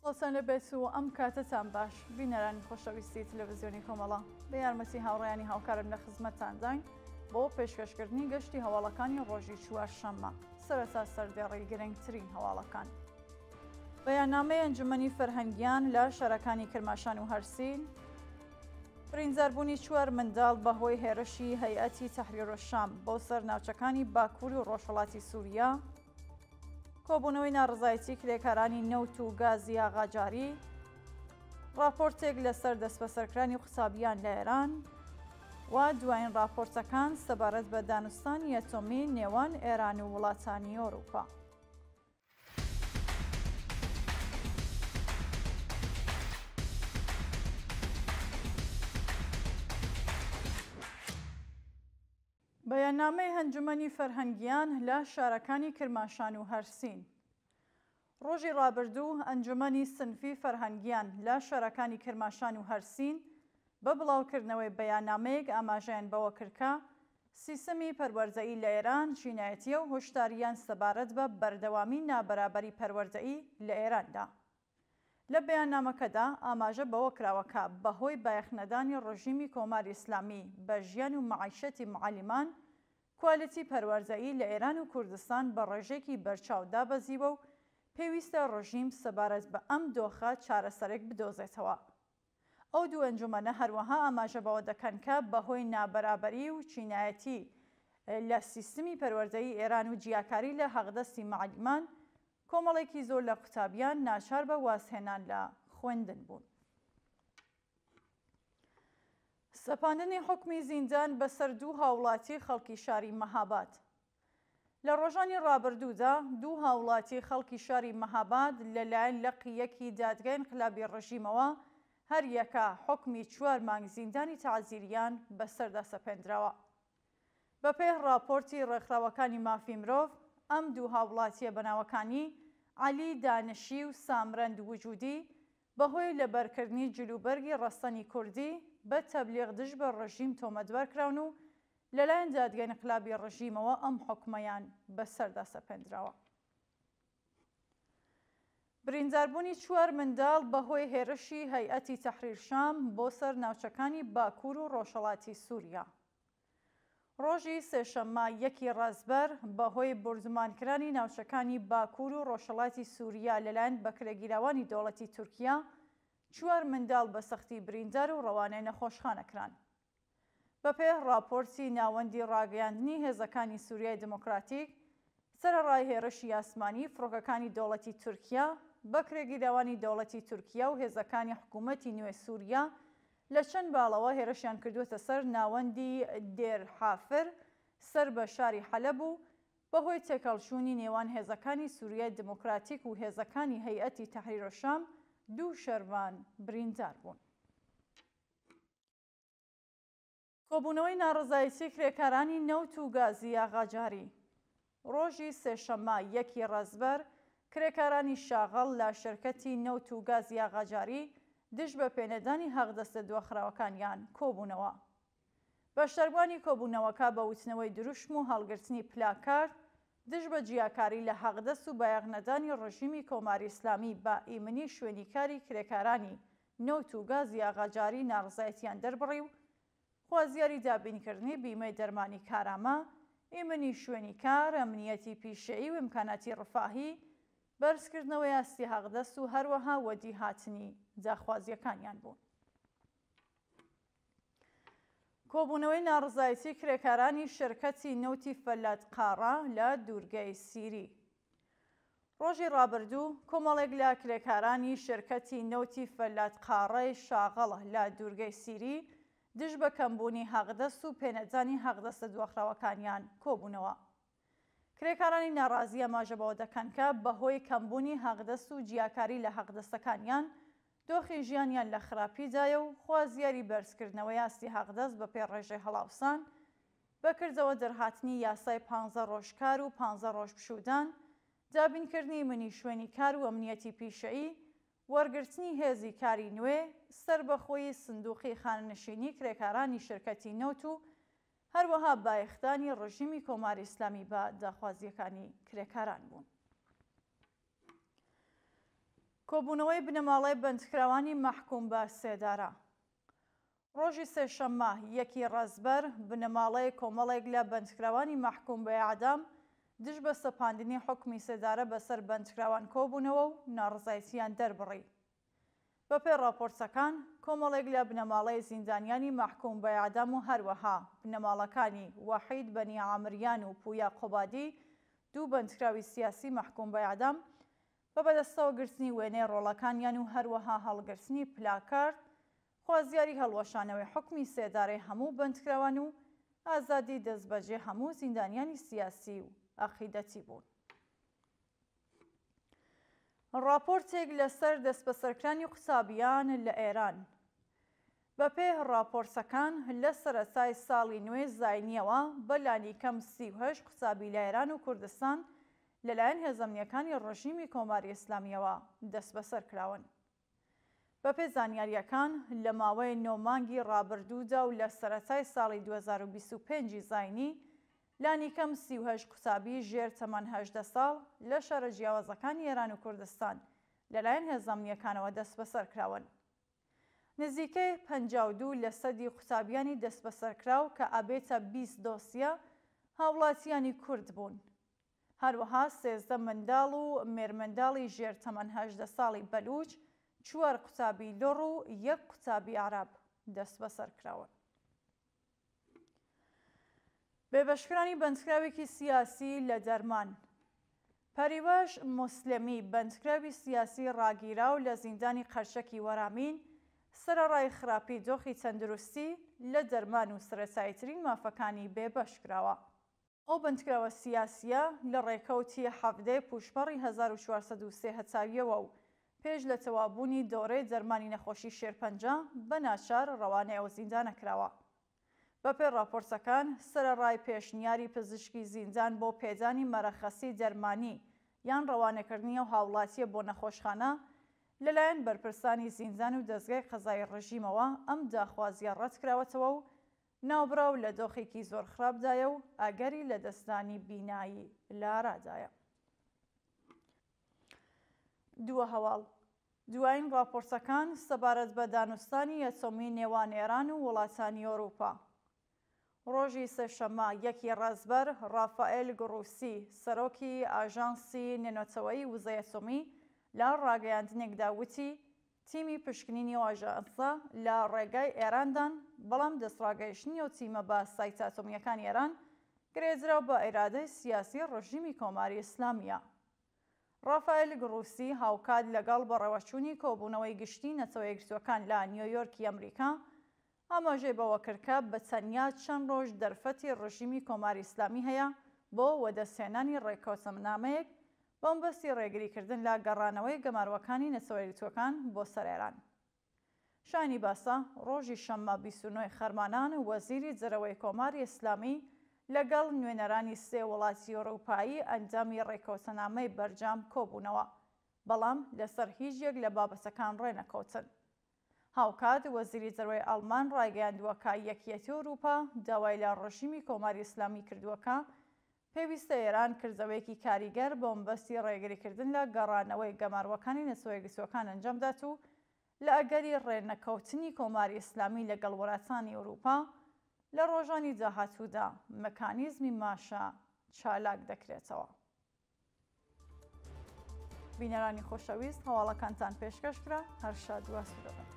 سڵاوتان لێبێت و ئەم کاتەتان باش بینەرانی خۆشەویستی تەلەڤزیۆنی کۆمەڵە بە یارمەتی هاوڕێیانی هاوکارم لە خزمەتتانداین بۆ پێشکەشکردنی گەشتی هەواڵەکانی ڕۆژی چوارشەممە سەرەتا سەردێڕی گرنگترین هەواڵەکان. بەیاننامەی ئەنجومەنی فەرهەنگیان لە شارەکانی کرماشان و هەرسین، برینداربوونی چوار منداڵ بەهۆی هێرشی هەیئەتی تەحریرولشام بۆ سەر ناوچەکانی باکوور و ڕۆژهەڵاتی سووریا، کۆبوونەوەی ناڕەزایەتی کرێکارانی نەوت و گازی ئاغاجاری، ڕاپۆرتێک لەسەر دەستبەسەرکرانی قوتابیان لە ئێران و دوایین ڕاپۆرتەکان سەبارەت بە دانوستانی ئەتۆمی نێوان ئێران و وڵاتانی ئەوروپا. بەیاننامەی ئەنجومەنی فەرهەنگیان لە شارەکانی کرماشان و هەرسین. ڕۆژی ڕابردوو ئەنجومەنی سنفی فەرهەنگیان لە شارەکانی کرماشان و هەرسین بە بڵاوکردنەوەی بەیاننامەیەک ئاماژەیان بەوە کرد کە سیستمی پەروەردەیی لە ئێران چینایەتییە و هۆشدارییان سەبارەت بە بەردەوامی نابەرابەری پەروەردەیی لە ئێران دا. لە بەیاننامەکەدا ئاماژە بەوە کراوە کە بەهۆی بایەخنەدانی ڕژیمی کۆماری ئیسلامی بە ژیان و مەعیشەتی معەلیمان، کوالیتی پەروەردەیی لە ئێران و کوردستان بە ڕێژەیەکی بەرچاو دابەزیوە و پێویستە ڕژیم سەبارەت بە ئەم دۆخە چارەسەرێک بدۆزێتەوە. ئەو دوو ئەنجومەنە هەروەها ئاماژە بەوە دەکەن کە بەهۆی نابەرابەری و چینایەتی لە سیستمی پەروەردەیی ئێران و جیاکاری لە حەقدەستی مەعەلیمان، کۆمەڵێکی زۆر لە قوتابیان ناچار بە وازهێنان لە خوێندن بوون. سەپاندنی حوکمی زیندان بەسەر دوو هاوڵاتی خەڵکی شاری مەهاباد. لە ڕۆژانی ڕابردوودا دوو هاوڵاتی خەڵکی شاری مەهاباد لە لایەن لقی یەکی دادگای ئینقلابی ڕژیمەوە هەر یەکە حوکمی چوار مانگ زیندانی تەعزیریان بەسەردا سەپێندراوە. بەپێی ڕاپۆرتی ڕێکخراوەکانی مافی مرۆڤ، ئەم دوو هاوڵاتییە بە ناوەکانی، عەلی دانشی و سامرەند وجودی، بەهۆی لەبەرکردنی جلوبەرگی ڕەسەنی کوردی بە تەبلیغ دژ بە ڕژیم تۆمەتبار کراون و لەلایەن دادگای ئینقلابی ڕژیمەوە ئەم حوکمەیان بەسەردا سەپێندراوە. برینداربوونی چوار منداڵ بەهۆی هێرشی هەیئەتی تەحریر شام بۆ سەر ناوچەکانی باکوور و ڕۆژهەڵاتی سووریا. ڕۆژی سێشەممە یەکی ڕەزبەر بەهۆی بوردمانکرانی ناوچەکانی باکوور و ڕۆژهەڵاتی سووریا لەلایەن بەکرێگیراوانی دەوڵەتی تورکیا، چوار منداڵ بە سەختی بریندار و ڕەوانەی نەخۆشخانە کران. بەپێی ڕاپۆرتی ناوەندی ڕاگەیاندنی هێزەکانی سوریای دیموکراتیک، سەرەڕای هێرشی ئاسمانی فڕۆکەکانی دەوڵەتی تورکیا، بەکرێگیراوانی دەوڵەتی تورکیا و هێزەکانی حکومەتی نوێ سوریا لە چەند باڵەوە هێرشیان کردووەتە سەر ناوەندی دێر حافر سەر بە شاری حەلەب و بەهۆی تێکهەڵچوونی نێوان هێزەکانی سوریای دیموکراتیک و هێزەکانی هەیئەتی تەحریرۆشام دوو شەرڤان بریندار بوون. کۆبوونەوەی ناڕەزایەتی کرێکارانی نەوت و گازی ئاغاجاری ڕۆژی سێشەممە یەکی ڕەزبەر، کرێکارانی شاغڵ لە شرکەتی نەوت و گازی ئاغاجاری دژ بە پێنەدانی حەقدەستە دواخراوەکانیان کۆبوونەوە. بەشداربووانی کۆبوونەوەکە بە وتنەوەی دروشم و هەڵگرتنی پلاکارد دژ بە جیاکاری لە حەقدەست و بایەخنەدانی ڕژیمی کۆماری ئیسلامی بە ئیمنی شوێنی کاری کرێکارانی نەوت و گازی ئاغاجاری ناڕەزایەتیان دەربڕی و خوازیاری دابینکردنی بیمەی دەرمانی کارامە، ئیمنی شوێنی کار، ئەمنیەتی پیشەیی و ئیمکاناتی ڕفاهی، بەرزکردنەوەی ئاستی حەقدەست و هەروەها وەدیهاتنی داخوازییەکانیان بوون. کۆبوونەوەی ناڕەزایەتی کرێکارانی شرکەتی نەوتی فەلات قاڕە لە دوورگەی سیری. ڕۆژی ڕابردوو کۆمەڵێک لە کرێکارانی شرکەتی نەوتی فەلات قاڕەی شاغڵ لە دوورگەی سیری دژ بە کەمبوونی حەقدەست و پێنەدانی حەقدەستە دواخراوەکانیان کۆبوونەوە. کرێکارانی ناڕازی ئاماژە بەوە دەکەن کە بەهۆی کەمبوونی حەقدەست و جیاکاری لە حەقدەستەکانیان، دۆخی ژیانیان لە خراپیدایە و خوازیاری بەرزکردنەوەی ئاستی حەقدەست بەپێی ڕێژەی هەڵاوسان، بەکردەوە دەرهاتنی یاسای پانزە ڕۆژ کار و پانزە ڕۆژ پشوودان، دابینکردنی منی شوێنی کار و ئەمنیەتی پیشەیی، وەرگرتنی هێزی کاری نوێ، سەربەخۆیی سندوقی خانەنشینی کرێکارانی شرکەتی نەوت و هەروەها بایەخدانی ڕژیمی کۆماری ئیسلامی بە داخوازییەکانی کرێکاران بوون. کۆبوونەوەی بنەماڵەی بەندکراوانی مەحکووم بە سێدارە. ڕۆژی سێشەممە یەکی ڕەزبەر، بنەماڵەی کۆمەڵێک لە بەندکراوانی مەحکووم بە ئێعدام دژ بە سەپاندنی حوکمی سێدارە بەسەر بەندکراوان کۆبوونەوە و ناڕەزایەتییان دەربڕی. بەپێی ڕاپۆرتەکان، کۆمەڵێک لە بنەماڵەی زیندانیانی مەحکووم بە ئێعدام و هەروەها بنەماڵەکانی وەحید بەنی عامریان و پویا قوبادی دوو بەندکراوی سیاسی مەحکووم بە ئێعدام بە بەدەستەوە گرتنی وێنەی ڕۆڵەکانیان و هەروەها هەڵگرتنی پلاکارد خوازیاری هەڵوەشانەوەی حوکمی سێدارەی هەموو بەندکراوان و ئازادی دەستبەجێ هەموو زیندانیانی سیاسی و عەقیدەتی بوون. ڕاپۆرتێک لەسەر دەستبەسەرکرانی قوتابیان لە ئێران. بەپێ ڕاپۆرتەکان لە سەرەتای ساڵی نوێی زاینییەوە بە لانیکەم 38 قوتابی لە ئێران و کوردستان لەلایەن هێزە ئەمنییەکانی ڕژیمی کۆماری ئیسلامییەوە دەستبەسەر کراون. بەپێ زانیارییەکان لە ماوەی نۆ مانگی ڕابردوودا و لە سەرەتای ساڵی 2025 ی زاینی لانیکەم 38 قوتابی ژێر تەمەن 18 ساڵ لە شارە جیاوازەکانی ئێران و کوردستان لەلایەن هێزە ئەمنییەکانەوە دەستبەسەر کراون. نزیکەی 52 لەسەدی قوتابیانی دەستبەسەرکراو کە ئەبێتە 20 دۆسیە هاوڵاتیانی کورد بوون. هەروەها 13 منداڵ و مێرمنداڵی ژێر تەمەن 18 ساڵی بەلووچ، چوار قوتابی لوڕ و یەک قوتابی عەرەب دەستبەسەر کراون. بێبەشکرانی بەندکراوێکی سیاسی لە دەرمان. پەریوەش موسلمی، بەندکراوی سیاسی ڕاگیراو لە زیندانی قەرچەکی وەرامین، سەرەڕای خراپی دۆخی تەندروستی، لە دەرمان و سەرەتاییترین مافەکانی بێبەش کراوە. ئەو بەندکراوە سیاسییە لە ڕێکەوتی حەڤدە ی پووشپەڕی 1403 هەتاوییەوە و پێش لە تەواوبوونی دۆرەی دەرمانی نەخۆشی شێرپەنجە بە ناچار ڕەوانەی ئەو زیندانە کراوە. بەپێی ڕاپۆرتەکان، سەرەڕای پێشنیاری پزیشکی زیندان بۆ پێدانی مەرەخەسی دەرمانی یان ڕەوانەکردنی ئەو هاوڵاتییە بۆ نەخۆشخانە، لەلایەن بەرپرسانی زیندان و دەزگای قەزایی ڕژیمەوە ئەم داخوازییە ڕەتکراوەتەوە و ناوبراو لە دۆخێکی زۆر خراپدایە و ئەگەری لەدەستدانی بینایی لە ئارادایە. دووە هەواڵ دوایین ڕاپۆرتەکان سەبارەت بە دانوستانی ئەتۆمی نێوان ئێران و وڵاتانی ئەوروپا. ڕۆژی سێشەممە یەکی ڕەزبەر ڕافائێل گڕوسی سەرۆکی ئاژانسی نێونەتەوەیی وزەی ئەتۆمی لە ڕاگەیاندنێکدا وتی تیمی پشکنینی ئەو ئاژانسە لە ڕێگای ئێراندان، بەڵام دەستڕاگەیشتنی ئەو تیمە بە سایتە ئەتۆمییەکانی ئێران گرێدراو بە ئیرادەی سیاسی ڕژیمی کۆماری ئیسلامییە. ڕافائێل گڕوسی هاوکات لەگەڵ بەڕێوەچوونی کۆبوونەوەی گشتیی نەتەوە یەکگرتووەکان لە نیۆیۆرکی ئەمریکا ئاماژەی بەوە کرد کە بە تەنیا چەند ڕۆژ دەرفەتی ڕژیمی کۆماری ئیسلامی هەیە بۆ وەدەستهێنانی ڕێککەوتنامەیەک بەمەبەستی ڕێگریکردن لە گەڕانەوەی گەمارۆکانی نەتەوە یەکگرتووەکان بۆ سەر ئێران. شایانی باسە، ڕۆژی شەممە 29 ی خەرمانان وەزیری دەرەوەی کۆماری ئیسلامی لەگەڵ نوێنەرانی سێ وڵاتی ئورووپایی ئەندامی ڕێککەوتنامەی بەرجام کۆبوونەوە، بەڵام لەسەر هیچ یەک لە بابەتەکان ڕێنەکەوتن. هاوکات وەزیری دەرەوەی ئەڵمان ڕایگەیاندووە کە یەکیەتی ئورووپا داوای لە ڕژیمی کۆماری ئیسلامی کردووە کە پێویستە ئێران کردەوەیەکی کاریگەر بۆ مەبەستی ڕێگریکردن لە گەڕانەوەی گەمارۆکانی نەتەوە یەکگرتووەکان ئەنجام بدات و لە ئەگەری ڕێنەکەوتنی کۆماری ئیسلامی لەگەڵ وڵاتانی ئورووپا لە ڕۆژانی داهاتوودا مکانیزمی ماشە چالاک دەکرێتەوە. بینەرانی خۆشەویست هەواڵەکانتان پێشکەش کرا هەر شاد و ئاسوودە بن.